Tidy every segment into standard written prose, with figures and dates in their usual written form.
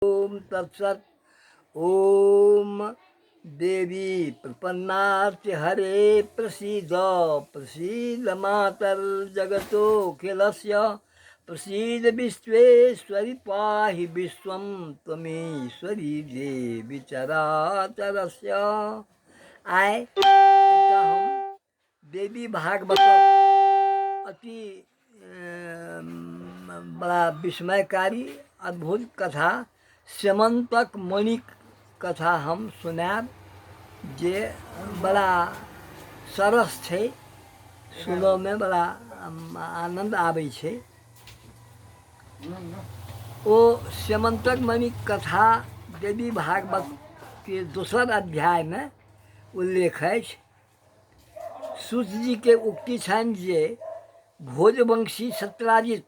ओम तत्सत। ओम देवी प्रपन्नार्थ हरे प्रसीद प्रसीद मातर्जगतोऽखिलस्य प्रसीद विश्वेश्वरि पाहि विश्वं त्वमीश्वरी देवी चराचरस्य। आइ एकटा हम देवी भागवतक अति बड़ा विस्मयकारी अद्भुत कथा स्यमन्तक मणिक कथा हम सुनायब, जे बड़ा सरस छै, सुनऽमे बड़ा आनन्द आबै छै। ओ स्यमन्तक मणिक कथा देवी भागवतके दोसर अध्यायमे उल्लेख अछि। सूतजीके उक्ति छनि जे भोजवंशी सत्राजित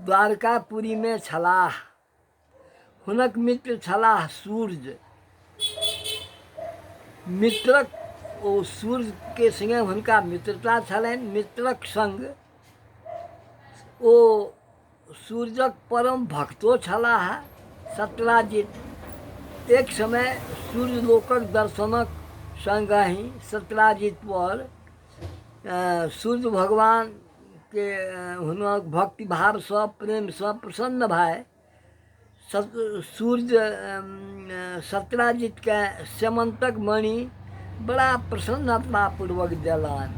द्वारकापुरीमे छलाह। हुनक मित्र छलाह सूर्य। मित्रक ओ सूर्यके सङ्गे हुनका मित्रता छलनि। मित्रक सङ्ग ओ सूर्यक परम भक्तो छलाह सत्राजित। एक समय सूर्यलोकक दर्शनक सङ्गहि सत्राजित पर सूर्य भगवानके हुनक भक्तिभावसँ प्रेमसँ प्रसन्न भए सूर्य सत्राजितके स्यमन्तक मणि बड़ा प्रसन्नतापूर्वक देलनि।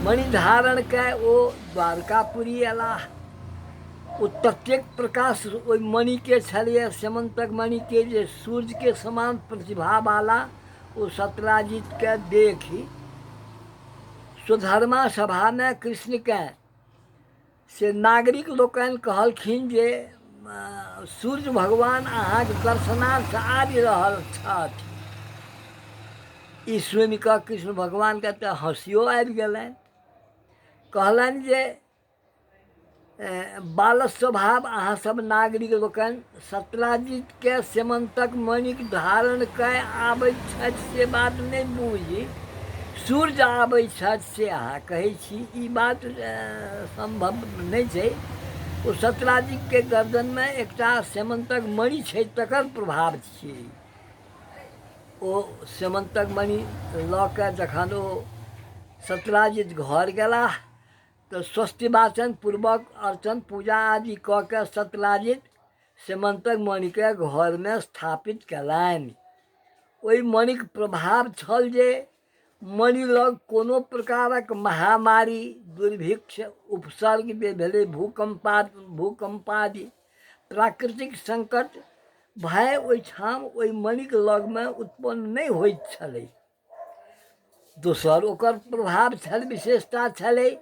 मणि धारण कए ओ द्वारकापुरी अयलाह। ओ ततेक प्रकाश ओहि मणिके छलैए, स्यमन्तक मणिके, जे सूर्यके समान प्रतिभावाला ओ सत्राजितके देखि सुधर्मा सभामे कृष्णके से नागरिक लोकनि कहलखिन जे सूर्य भगवान अहाँके दर्शनार्थ आबि रहल छथि। ई सुनि कऽ कृष्ण भगवानके तऽ हँसियो आबि गेलनि। कहलनि जे बाल स्वभाव अहाँ सब नागरिक लोकनि सत्राजितके स्यमन्तक मणिक धारण कए आबैत छथि से बात नहि बूझि सूर्य आबै छथि से अहाँ कहै छी, ई बात सम्भव नहि छै। ओ सत्राजितके गर्दनमे एकटा स्यमन्तक मणि छै, तकर प्रभाव छियै। ओ स्यमन्तक मणि लऽ कऽ जखन ओ सत्राजित घर गेलाह तऽ स्वस्ति वाचन पूर्वक अर्चन पूजा आदि कऽ कऽ सत्राजित स्यमन्तक मणिके घरमे स्थापित कयलनि। ओहि मणिक प्रभाव छल जे मणि लग कोनो प्रकारक महामारी, दुर्भिक्ष, उपसर्ग जे भेलै, भूकम्पादि प्राकृतिक संकट भय ओहिठाम ओहि मणिक लगमे उत्पन्न नहि होइत छलै। दोसर ओकर प्रभाव छल, विशेषता छलै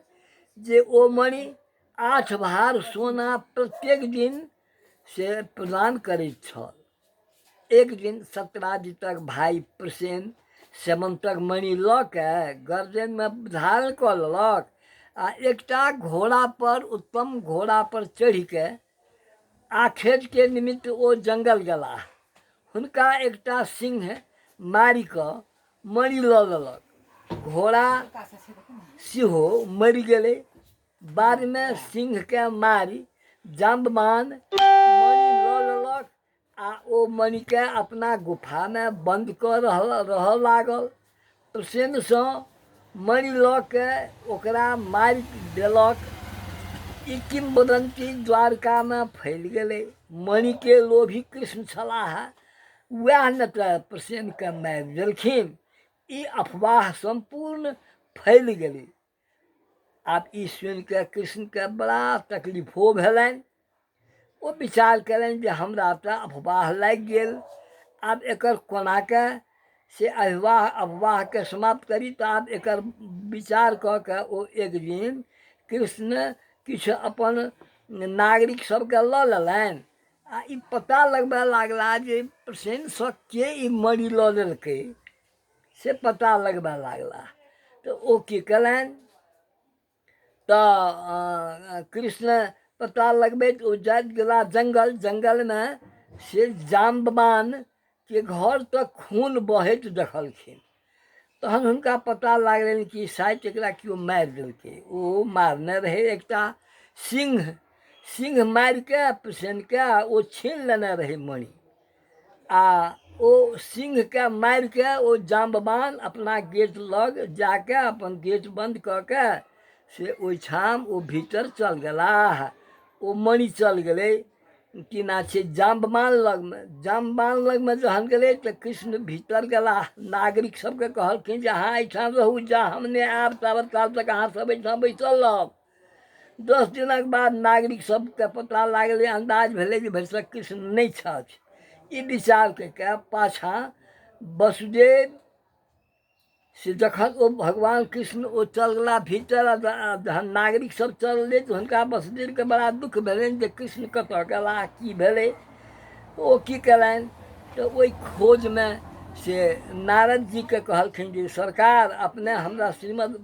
जे ओ मणि 8 भार सोना प्रत्येक दिन से प्रदान करैत छल। एक दिन सत्राजितक भाइ प्रसेन स्यमन्तक मणि लऽ के गर्दनमे धारण कऽ लेलक आ एकटा घोड़ापर, उत्तम घोड़ापर चढ़िके आखेटके निमित्त ओ जङ्गल गेलाह। हुनका एकटा सिंह मारि कऽ मणि लऽ लेलक। घोड़ा सेहो मरि गेलै। बादमे सिंहके मारि जाम्बवान मणि लऽ लेलक आ ओ मणिके अपना गुफामे बन्द कऽ रहऽ लागल। प्रसेनसँ मणि लऽ के ओकरा मारि देलक। ई किंवदंती द्वारकामे फैल गेलै। मणिके लोभी कृष्ण छलाह, वएह ने तऽ प्रसेनके मारि देलखिन। ई अफवाह सम्पूर्ण फैल गेलै। आब ई सुनिके कृष्णके बड़ा तकलीफो भेलनि। ओ विचार कयलनि जे हमरा तऽ अफवाह लागि गेल, आब एकर कोनाके से अफवाहके समाप्त करी। तऽ आब एकर विचार कऽ के ओ एक दिन कृष्ण किछु अपन नागरिक सबके लऽ लेलनि आ ई पता लगबऽ लागला जे प्रसेनसँ के ई मणि लऽ लेलकै से पता लगबऽ लागला। तऽ ओ की कयलनि तऽ कृष्ण पता लगबैत ओ जाइत गेला जङ्गल। जङ्गलमे से जाम्बवानके घर तक खून बहैत देखलखिन। तहन हुनका पता लागलनि कि शायद एकरा केओ मारि देलकै। ओ मारने रहै एकटा सिंह। सिंह मारिके प्रसेनके ओ छीन लेने रहै मणि आ ओ सिंहके मारिके ओ जाम्बवान अपना गेट लग जाके अपन गेट बन्द कऽ के से ओहिठाम ओ भीतर चल गेलाह। ओ मणि चल गेलै की ना छै जाम्बवान लगमे। जाम्बवान लगमे जहन गेलै तऽ कृष्ण भीतर गेलाह। नागरिक सबके कहलखिन जे अहाँ एहिठाम रहू, जा हम नहि आयब ताबत काल तक अहाँ सब एहिठाम बैसल रहब। 10 दिनक बाद नागरिक सबके पता लागलै, अन्दाज भेलै जे भरिसक कृष्ण नहि छथि। ई विचार कऽ के पाछाँ वसुदेव से जखन ओ भगवान कृष्ण ओ चल गेला भीतर, आ जहन नागरिक सब चललै तऽ हुनका वसुदेवके बड़ा दुःख भेलनि जे कृष्ण कतऽ गेलाह, की भेलै। ओ की कयलनि तऽ ओहि खोजमे से नारद जीके कहलखिन जे सरकार अपने हमरा श्रीमद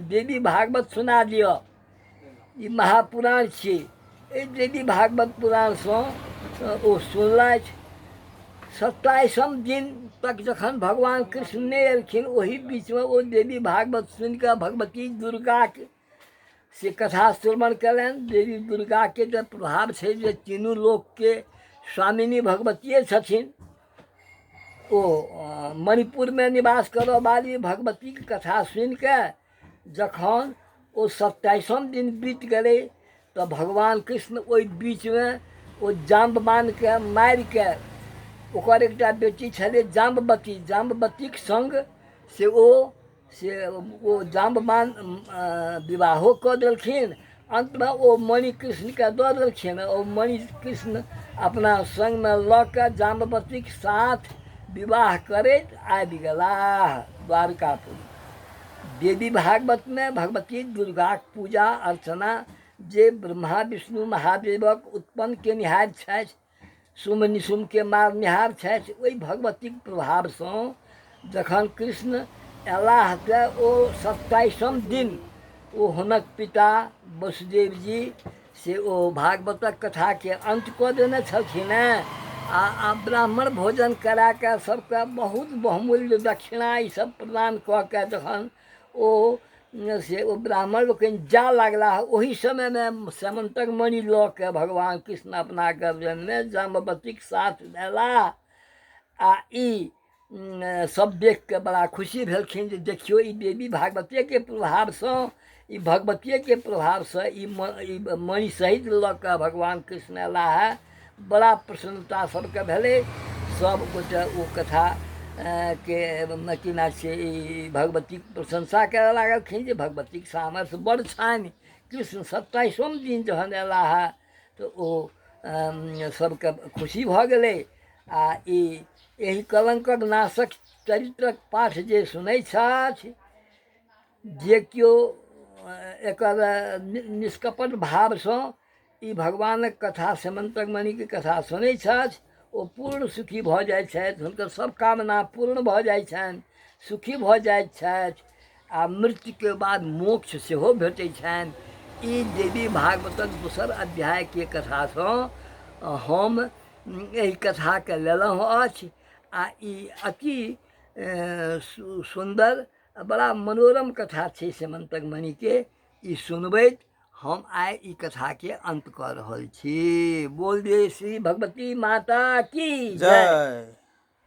देवी भागवत सुना दिअ, ई महापुराण छी। एहि देवी भागवत पुराणसँ ओ सुनलथि। 27म दिन तक जखन भगवान कृष्ण नहि एलखिन, ओहि बीचमे ओ देवी भागवत सुनिकऽ भगवती दुर्गाके से कथा श्रवण कयलनि। देवी दुर्गाके तऽ प्रभाव छै जे तीनू लोकके स्वामिनी भगवतिये छथिन। ओ मणिपुरमे निवास करऽ वाली भगवतीके कथा सुनिके जखन ओ 27म दिन बीत गेलै तऽ भगवान कृष्ण ओहि बीचमे ओ जाम्बवानके मारिके ओकर एकटा बेटी छलै जाम्बवती, जाम्बवतीके सङ्ग से ओ जाम्बवान विवाहो कऽ देलखिन। अन्तमे ओ मणि कृष्णके दऽ देलखिन। ओ मणि कृष्ण अपना सङ्गमे लऽ कऽ जाम्बवतीके साथ विवाह करैत आबि गेलाह द्वारकापुर। देवी भागवतमे भगवती दुर्गाक पूजा अर्चना जे ब्रह्मा विष्णु महादेवक उत्पन्न केनिहार छथि, शुम्भ निशुम्भके मारनिहार छथि, ओहि भगवतीक प्रभावसँ जखन कृष्ण अयलाह तऽ ओ 27म दिन ओ हुनक पिता वसुदेव जी से ओ भागवतक कथाके अन्त कऽ देने छलखिन हेँ। आ ब्राह्मण भोजन कराके सबके बहुत बहुमूल्य दक्षिणा ईसब प्रदान कऽ के जखन ओ से ओ ब्राह्मण लोकनि जा लगलाह, ओहि समयमे समन्तक मणि लऽ के भगवान कृष्ण अपना गर्दनमे जाम्बवतीक साथ अयलाह। आ ई सब देख के बड़ा खुशी भेलखिन जे देखियौ ई देवी भागवतेके प्रभावसँ, ई भगवतियेके प्रभावसँ ई मणि सहित लऽ कऽ भगवान कृष्ण अयलाह हेँ। बड़ा प्रसन्नता सबके भेलै। सब गोटे ओ कथा के की नाम छै ई भगवतीके प्रशंसा करऽ लागलखिन जे भगवतीके सामर्थ्य बड़ छनि। कृष्ण 27म दिन जहन अयलाह हेँ तऽ ओ सबके खुशी भऽ गेलै। आ ई एहि कलङ्कक नाशक चरित्रक पाठ जे सुनै छथि, जे केओ एकर निष्कपट भावसँ ई भगवानक कथा समन्तक मणिके कथा सुनै छथि, ओ पूर्ण सुखी भऽ जाइ छथि। हुनकर सब कामना पूर्ण भऽ जाइ छनि, सुखी भऽ जाइत छथि आ मृत्युके बाद मोक्ष सेहो भेटै छनि। ई देवी भागवतक दोसर अध्यायके कथासँ हम एहि कथाके लेलहुँ अछि। आ ई अति सुन्दर बड़ा मनोरम कथा छै समन्तक मणिके। ई सुनबैत हम आइ ई कथाके अन्त कऽ रहल छी। बोल दे श्री भगवती माता की जय।